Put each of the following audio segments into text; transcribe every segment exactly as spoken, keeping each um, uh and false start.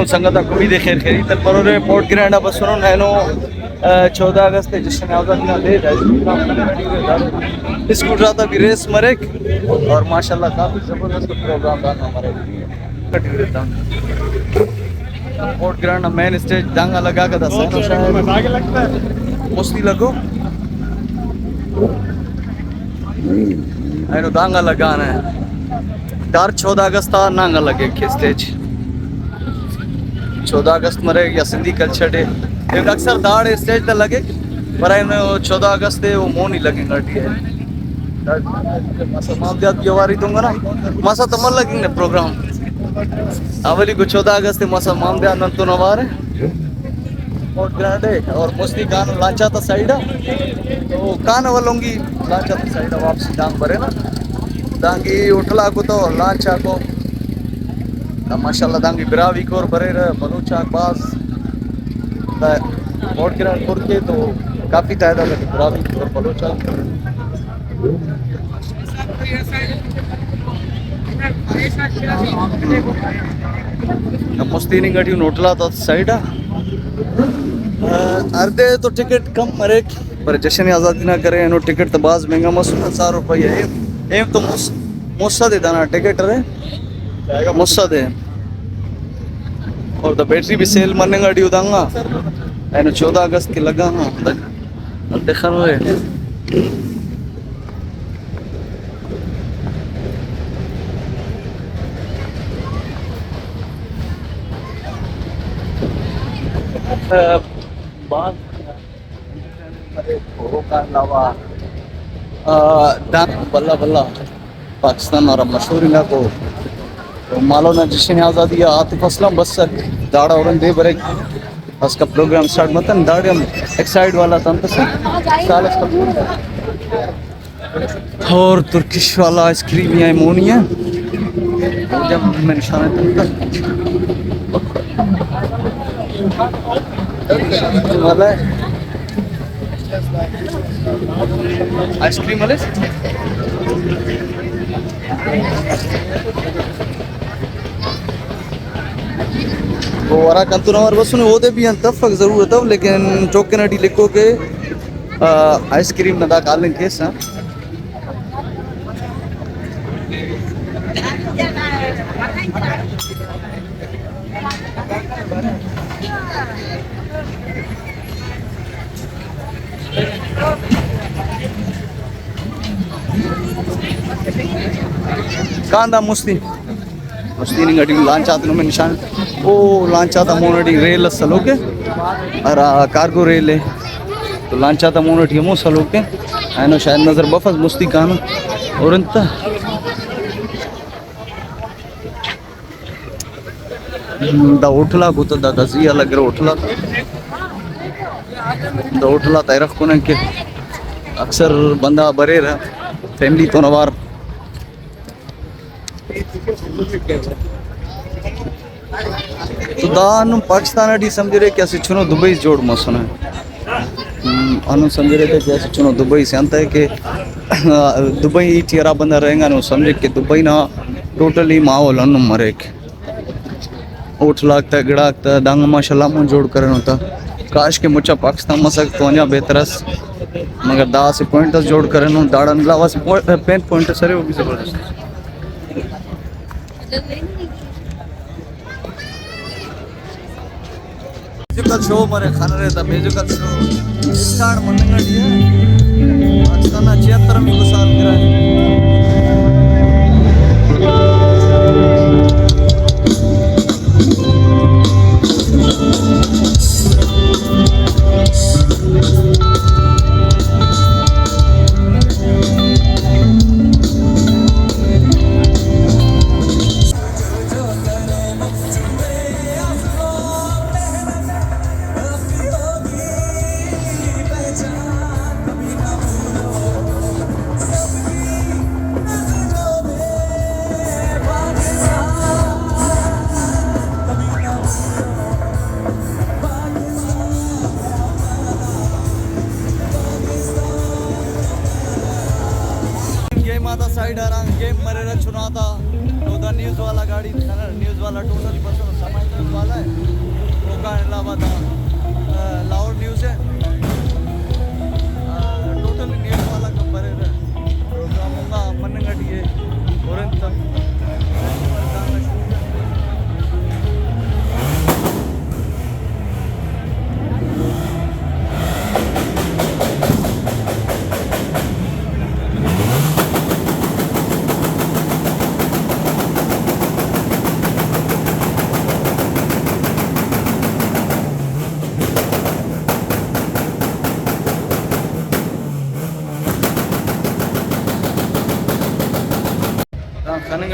سنگت آک، امید خیر خیریت اٹ مرورے۔ پورٹ گرینڈ آ بسنن اینو، آ، چودہ اگست ءِ جشن آزادی نا دے، دا اسکوٹر آتا بھی ریس مریک اور ماشاءاللہ کافی زبردست پروگرام دانا مریک۔ پورٹ گرینڈ نا مین اسٹیج دانگا لگا کہ دا سینو شاید مستی لگو۔ اینو دانگا لگانا ہے۔ ڈار چودہ اگست آ نانگا لگے کہ اسٹیج۔ چودہ اگست مرے یا سندھی کلچر ڈے، ایک اکثر داڑے اسٹیج تا لگے، پر اینو چودہ اگست تے وہ مونی لگے گا ڈی ہے۔ مسا مام دیات بھی اواری دوں گا نا، مسا تو مل لگیں نا پروگرام۔ اولی کو چودہ اگست تے مسا مام دیات نن تو نوارے۔ پورٹ گرینڈ ءِ اور مستی کان لانچ آتا سائیڈ آ، تو کان ولونگی لانچ آتا سائیڈ آ واپسی دانگ برینا۔ دانگی ہوٹل آکو تو لانچ آکو۔ دا ماشاءاللہ دانگی براہوئی کور بریرہ، بلوچ آک بھاز۔ دا پورٹ گرینڈ کور کے تو کافی تعداد اٹ براہوئی کور بلوچ آک۔ مستی ہننگ ٹی ان ہوٹل آتا سائیڈ آ۔ آ، ہر دے تو ٹکٹ کم مریک، پر جشن آزادی نا کرے اینو ٹکٹ تو بھاز مہنگا مسنے، ہزار روپیہ ایم، ایم تو مس-، مسہ دے دانا ٹکٹ ارے، مسہ دے۔ اور دا بیٹری بھی سیل مننگ ٹی او دانگا، اینو چودہ اگست کہ لگا ہاں۔ انت خنرے۔ اوکان علاوہ، آ، دان بھلا بھلا پاکستان نا ہرا مشہور علاقو مالو نا جشن آزادی آ عاطف اسلم بسک، داڑا ہرن دے بریک۔ اسکا پروگرام سٹارٹ متن، داڑے ہم ایکسائیڈ والا تنتسہ سال اس کا۔ اور ترکش والا آئس کریم یا مونی ہے، جب میں نشانہ تنتہ والا ہے۔ آئس کریم والے۔ تو ہرا کنتون اوار بسنے، اودے بھی انت تفک ضرورت اف، لیکن ٹوکن اٹی لکھو کہ، آ، آئس کریم نا دا کالنگ کیسہ۔ کاندا مستی۔ مستی ننگ ٹی لانچ آتے نمے نشان۔ او لانچ آتا مون ٹی ریل اس سلوک ءِ۔ ہرا کارگو ریل ءِ۔ تو لانچ آتا مون ٹی ہمو سلوک ءِ۔ اینو شاید نظر بفس مستی کانہ۔ اور انت دا ہوٹل آک اتہ، دا، دا زی آ لگرہ ہوٹل آتا۔ دا ہوٹل آتا ارغ کننگ کہ اکثر بندغ بریرہ فیملی تون اوار۔ تو دا ہندن پاکستان ٹی سمجھرے کہ اسہ چنو دبئی جوڑ مسنے۔ ہم، ہندن سمجھرے کہ اسہ چنو دبئی سے انتئے کہ دبئی ٹی ہرا بندغ رہینگا نو سمجھک کہ دبئی نا ٹوٹلی ماحول ہندن مریک۔ ہوٹل آک تہ، گڑاک تہ، دانگ ماشاءاللہ مون جوڑ کرینو تہ۔ کاش کہ مچا پاکستان مسک تو انجا بہتر اس، مگر دا اسہ پوائنٹ اس جوڑ کرینو، داڑان علاوہ اسہ پوائنٹ، پین پوائنٹ اس ارے، او بھی زبردست۔ میوزیکل شو مرے خنرے تا، میوزیکل شو اسٹارٹ مننگ ٹی ءِ۔ پاکستان نا چھہتر ہمیکو سالگرہ ءِ۔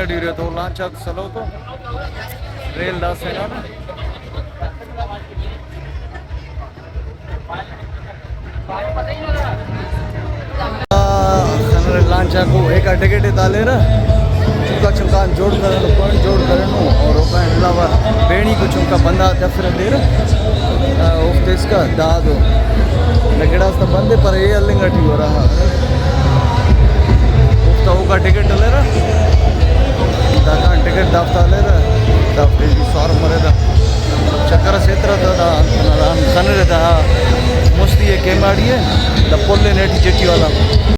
ٹی ارے تو لانچ آک سلو تو ریل داسہ ہنانو۔ خنرہ لانچ آکو ایکا ٹکٹ ءِ تالیرہ، چنکا چنکا آن جوڑ کرینو، پوائنٹ جوڑ کرینو اور اوکان علاوہ بینی کو چنکا بندغ تفرہ تیرہ، اوفتے اسکا دادو دا گڑاس تا بندے پر اے ہلنگ ٹی ورا۔ اوفتا اوکا ٹکٹ ہلیرہ، داکان ٹکٹ دافتا ہلیرہ، دافتے بھی سوار مریرہ۔ چکر اسے ترہ تا دا، دا خنرہ دا مستی ءِ کیماڑی ءِ، دا پل ءِ نیٹی جیٹی والا۔